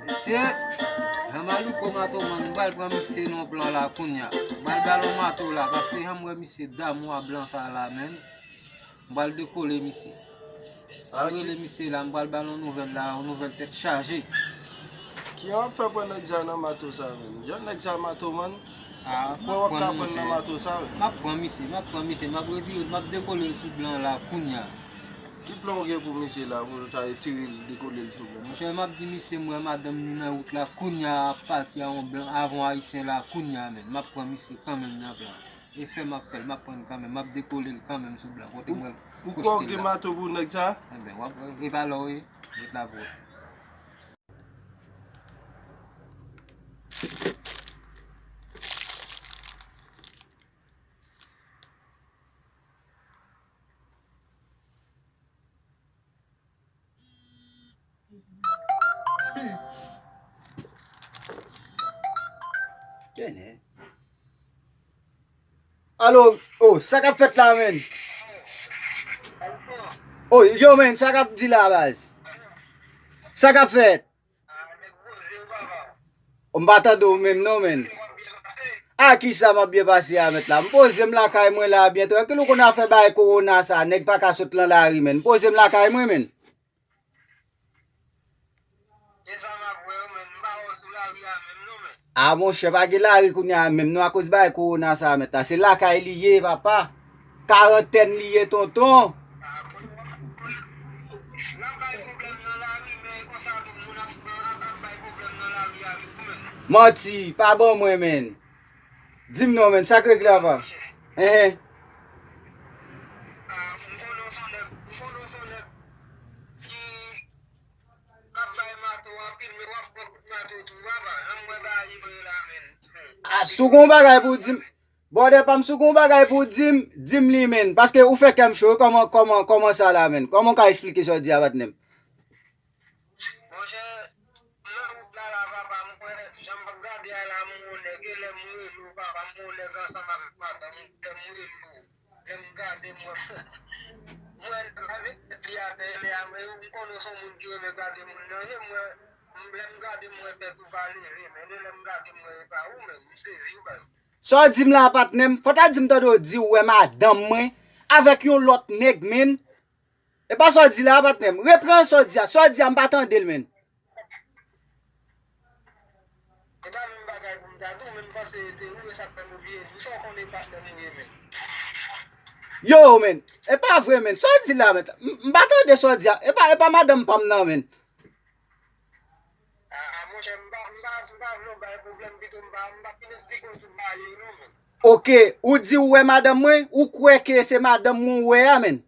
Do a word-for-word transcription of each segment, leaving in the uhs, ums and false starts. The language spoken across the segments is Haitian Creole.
Mesye, Jan Malouko Matoman, m pral pran misye nan plan la kounye a. M pral ba l yon mato la, paske jan m wè misye damou a blan sa la, menn. M pral dekole misye. M pral rele misye la, m pral ba l yon nouvèl la, yon nouvèl tèt chaje. Kijan w ap fè pran nèg sa nan mato sa menm? Jan nèg sa matoman, ah, mwen wè w ka pran nan mato sa menm. M ap pran misye, m ap pran misye, m ap retire l, m ap dekole l sou blan la kounye a. Ki plan w gen pou misye la, pou w ta retire l, dekole l sou blan? Monchè, m ap di misye, m wè madanm ni nan wout la kounye a, ap pati a yon blan, avè yon ayisyen la kounye a menm. M ap pran misye kanmenm nan plan. E fè m ap fè l, m ap pran l kanmenm, m ap dekole l kanmenm sou blan. Kote m wè l. Ou kwè w gen mato pou nèg sa? Enben, w ap, e pa la w ye, ret la pou ou. Alo, oh, sa k ap fèt la, menn? Oh, yo, menn, sa k ap di la, baz? Sa k ap fèt? Oh, m pa tande w menm, non, menn. A kisa m ap byen pase a, mèt la? M poze m lakay mwen la, byen trankil, ou konn afè bagay kowona sa, nèg pa ka sot lan lari, menn. M poze m lakay mwen, menn. E sa m ap wè yo, men m pa wè w sou lari a menm non, men. A, monchè, pa gen lari kounye a menm non, akoz bagay kowona sa a mèt la. Se lakay li ye, papa. Karantèn li ye, tonton. A, bon, n ap bay pwoblèm nan lari, men e konsa tou moun ap, ap, ap bay pwoblèm nan lari a tou, men. Manti, pa ban mwen, menn. Di m non, menn, sa k regle apa? Enhen. A, m konnen w se yon nèg, m konnen w se yon nèg ki k ap bay mato anpil, men w ap pran kout mato tou, papa. Jan m wè bagay yo ye la, menn. A, si w gen yon bagay pou w di m, bòdè pa m, si w gen yon bagay pou w di m, di m li, menn. Paske ou fè kè m cho, kòman, kòman, kòman sa la, menn? Kòman w ka esplike sa w di a, patnè m? Monchè, nan wout la la, papa, m wè, jan m ap gade a la, m wè yon nèg, e lè m rele w, papa, m wè yon nèg ansanm avèk madanm, lè m rele w, lè m gade, m wè, m wè nèg avèk tèt li atè, e lè a, m konnen w se yon moun ki renmen gade moun nan, e m wè, m, lè m gade, m wè tèt ou pa leve, men e lè m gade, m wè e pa ou menm, m sezi wi, baz. Sa w di m la, patnè m, fò w ta di m tande w di w wè madanm mwen avèk yon lòt nèg, menn. E pa sa w di la, patnè m. Reprann sa w di a. Sa w di a, m pa tande l, menn. E pa menm bagay pou m ta di w, men m panse e te ou, e sa k fè m obliye di w. Sa w konnen patnè m ou ye, menn. Yo, menn. E pa vre, menn. Sa w di la, menn. M, m pa tande sa w di a. E pa, e pa madanm pa m nan, menn. A, monchè, m pa, m pa, m pa vle w bay pwoblèm, pito m pa, m pa fin esplike w tout bagay yo non, menn. Oke, ou di ou wè madanm mwen, ou kwè ke se madanm mwen ou wè a, menn?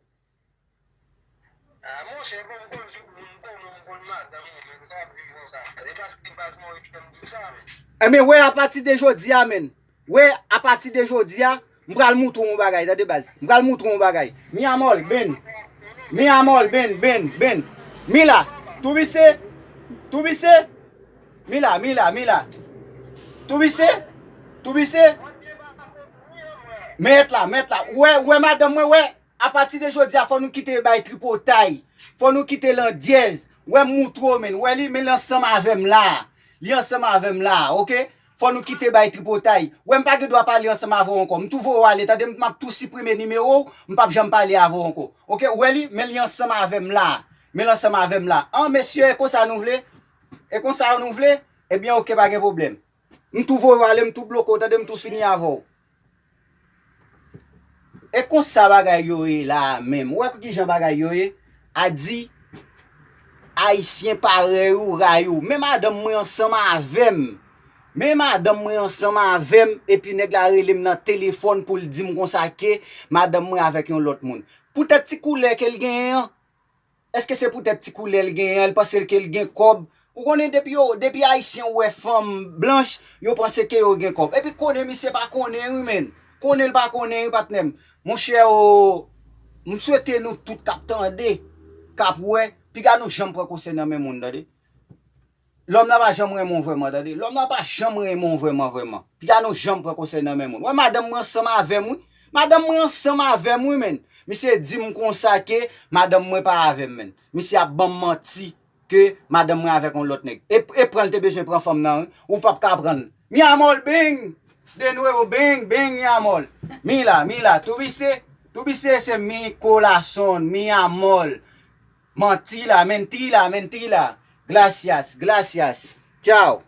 A, monchè, bon, m konn di w, m konnen w, m konn madanm ou, menn, sa w ap di m konsa. E paske baz mwen wi ki fè m di w sa, menn. Enben, wè, apati de jodi a, menn. Wè, apati de jodi a, m pral moutre w yon bagay, tande baz. M pral moutre w yon bagay. Mi amor, ven. Mi amor, ven, ven, ven. Mila, tú viste? Tú viste? Mila, Mila, Mila. Tú viste? Tú viste? Mèt la, mèt la. Wè, wè, madanm mwen, wè. Apati de jodi a, fò nou kite bay tripotay. Fò nou kite landyèz. Wè m moutre w, menn. Wè li, men li ansanm avè m la. Li ansanm avè m la, oke? Fò nou kite bay tripotay. Wè m pa gen dwa pale ansanm avè w ankò. M tou voye w ale, tande m, m ap tou siprime nimewo w, m p ap janm pale avè w ankò. Oke? Wè li, men li ansanm avè m la. Men li ansanm avè m la. An, mesye, e konsa nou vle? E konsa nou vle? Ebyen, oke, pa gen pwoblèm. M tou voye w ale, m tou bloke w, tande m tou fini avè w. E konsa bagay yo ye la a menm. Ou wè kijan bagay yo ye? A di, Ayisyen parèy ou, ray ou. Men madanm mwen ansanm avè m. Men madanm mwen ansanm avè m, epi nèg la rele m nan telefòn pou l di m konsa ke madanm mwen avèk yon lòt moun. Poutèt ti koulè ke l genyen an, Èske se poutèt ti koulè l genyen an, l panse l ke l gen kòb? Ou konnen depi yo, depi Ayisyen wè fanm blanch, yo panse ke yo gen kòb. Epi konnen misye pa konnen wi, menn. Konnen l pa konnen wi, patnè m. Monchè, o, m swete nou tout k ap tande, k ap wè, piga nou janm pran konsèy nan men moun, tande. Lòm nan pa janm renmen w vrèman, tande. Lòm nan pa janm renmen w vrèman, vrèman. Piga nou janm pran konsèy nan men moun. Wè, madanm mwen ansanm avè m, wi. Madanm mwen ansanm avè m, wi, menn. Misye di m konsa ke madanm mwen pa avè m, menn. Misye ap ban m manti. ke madanm mwen avèk yon lòt nèg. E, e pran l te bezwen pran fanm nan, wi. Ou p ap ka pran l. Mi amor, bing! De nuevo, bing, bing, mi amor. Mi la, mi la. Tuviste, tuviste ese mi corazón, mi amor. Mentira, mentira, mentira. Gracias, gracias. Chao.